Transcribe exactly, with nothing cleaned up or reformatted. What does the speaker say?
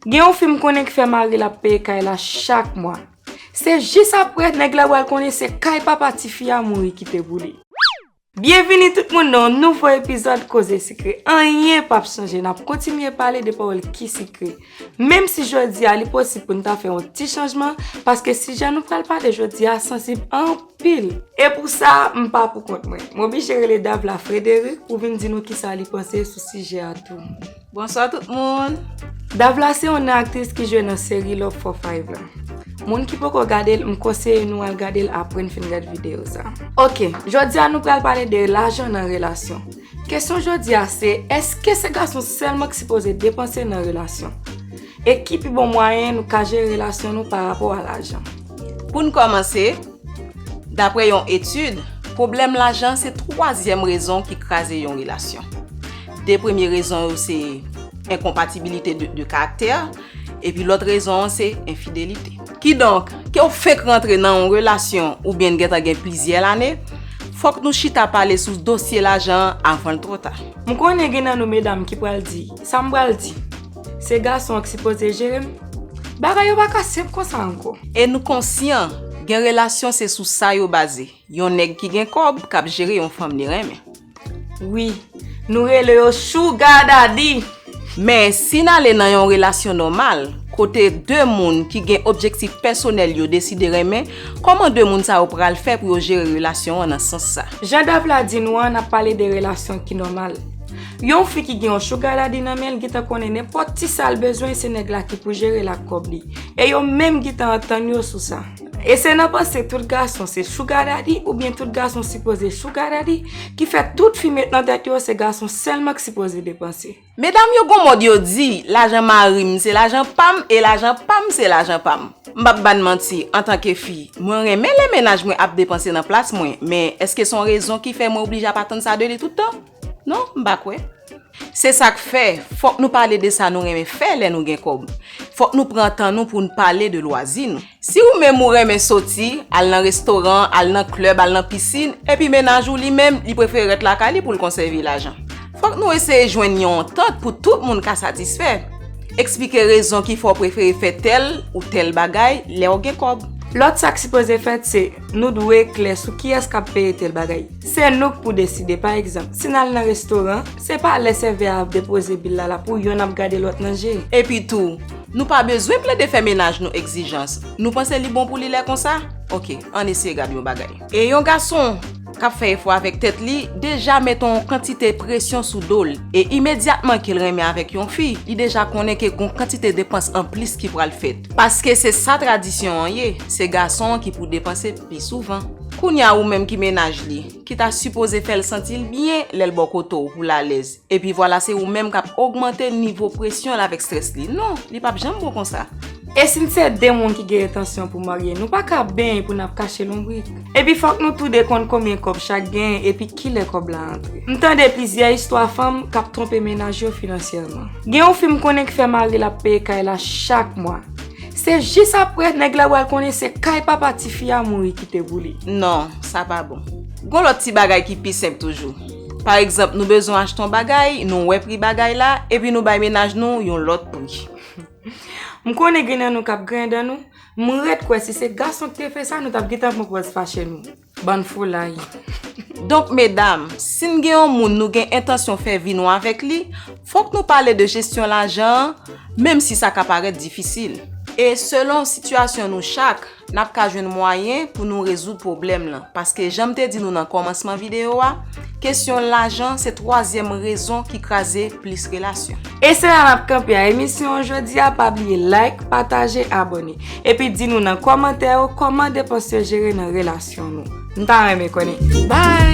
Gen yon fi m konnen ki fè mari l ap peye kay la chak mwa. Se jis apre nèg la pral konnen se kay papa tifi a mouri kite pou li. Byenvini tout moun nan yon nouvo epizòd Koze Sikre. Anyen p ap chanje, n ap kontinye pale de pawòl ki sikre. Menm si jodi a li posib pou n ta fè yon ti chanjman, paske sijè nou pral pale jodi a sansib anpil. E pou sa, m pa pou kont mwen. M oblije rele Davla Frédéric pou vin di nou kisa li panse sou sijè a tou. Bonswa tout moun. Davla se yon aktris ki jwe nan seri Love four five la. Moun ki poko gade l, m konseye nou al gade l apre n fin gad videyo sa. Ok, jodi a nou pral pale de lajan nan relasyon. Kesyon jodi a se, èske se gason sèlman ki sipoze depanse nan relasyon? E ki pi bon mwayen nou ka jere relasyon nou pa rapò a lajan? Pou n kòmanse, dapre yon etid, pwoblèm lajan se twazyèm rezon ki kraze yon relasyon. De premye rezon yo se enkonpatibilite de, de karaktè, epi lòt rezon an se enfidelite. Kidonk, ke w fenk rantre nan yon relasyon oubyen n gentan gen plizyè lane, fòk nou chita pale sou dosye lajan an avan l twò ta. M konnen gen nan nou medam ki pral di, sa m pral di, se gason an ki sipoze jere m. Bagay yo pa ka senp konsa ankò. E nou konsyan, gen relasyon se sou sa yo baze. Yon nèg ki gen kòb k ap jere yon fanm li renmen. Wi, nou rele yo sugar daddy. Men, si n ale nan yon relasyon nòmal, kote de moun ki gen objektif pèsonèl yo deside renmen, kòman de moun sa yo pral fè pou yo jere relasyon an nan sans sa? Jan Davla di nou an, n ap pale de relasyon ki nòmal. Yon fi ki gen yon sugar daddy nan men l, gentan konnen nenpòt ti sa l bezwen, se nèg la ki pou jere l ak kòb li. E yo menm gentan antann yo sou sa. E se nan panse tout gason se sugar daddy oubyen tout gason sipoze sugar daddy ki fè tout fi met nan tèt yo se gason sèlman k sipoze depanse. Medam yo gon mòd yo di, lajan mari m se lajan pa m e lajan pa m se lajan pa m. M p ap ba n manti, antanke fi, mwen renmen lè mennaj mwen ap depanse nan plas mwen, men èske se yon rezon ki fè mwen oblije ap atann sa de li tout tan? Non, m pa kwè. Se sa k fè, fòk nou pale de sa nou renmen fè lè nou gen kòb. Fòk nou pran tan nou pou n pale de lwazi nou. Si ou menm ou renmen soti, al nan restoran, al nan klèb, al nan pisin, epi mennaj ou li menm, li prefere rèt lakay li pou l konsève lajan. Fòk nou eseye jwenn yon antant pou tout moun ka satisfè. Eksplike rezon ki fè w prefere fè tèl ou tèl bagay lè w gen kòb. Lòt sa k sipoze fèt se, nou dwe klè sou kiyès k ap peye tèl bagay. Se nou k pou deside. Pa egzanp, si n al nan restoran, se pa lè sèvè a ap depoze bil la l ap pou yonn ap gade lòt nan je. Epi tou, nou pa bezwen plede fè mennaj nou egzijans. Nou panse li bon pou li lè konsa? Oke, ann eseye gade yon bagay. E yon gason k ap fè efò avèk tèt li deja mete yon kantite presyon sou do l. E imedyatman ke l renmen avèk yon fi, li deja konnen ke gon kantite depans anplis ki pral fèt. Paske se sa tradisyon an ye, se gason an ki pou depanse pi souvan. Kounye a ou menm ki mennaj li, ki ta sipoze fè l santi l byen lè l bò kote w pou l alèz. Epi vwala se ou menm k ap ogmante nivo presyon l avèk estrès li. Non, li p ap janm bon konsa. E si n se de moun ki gen entansyon pou marye, nou pa ka benyen pou n ap kache lonbrik. Epi fòk nou toude konn konbyen kòb chak genyen epi kilè kòb la antre. M tande plizyè istwa fanm k ap twonpe mennaj yo finansyèman. Gen yon fi m konnen ki fè mari l ap peye kay la chak mwa. Se jis apre nèg la pral konnen se kay papa tifi a mouri kite pou li. Non, sa pa bon. Gon lòt ti bagay ki pi senp toujou. Pa egzanp, nou bezwen achte yon bagay, nou wè pri bagay la, epi nou bay mennaj nou yon lòt pri. M konnen gen nan nou k ap griyen dan nou, m ret kwè si se gason ki te fè sa, nou t ap gentan pran pòz fache nou. Bann foulay. Donk, medam, si n gen yon moun nou gen entansyon fè vi nou avèk li, fòk nou pale de jesyon lajan an, menm si sa ka parèt difisil. E selon sitiyasyon nou chak, n ap ka jwenn mwayen pou nou rezoud pwoblèm lan. Paske, jan m te di nou nan kòmansman videyo a, kesyon lajan se twazyèm rezon ki kraze plis relasyon. E se la n ap kanpe a emisyon an jodi a. Pa bliye like, pataje, abòne. Epi di nou nan kòmantè yo kòman depans yo jere nan relasyon nou. M ta renmen konnen. Bye!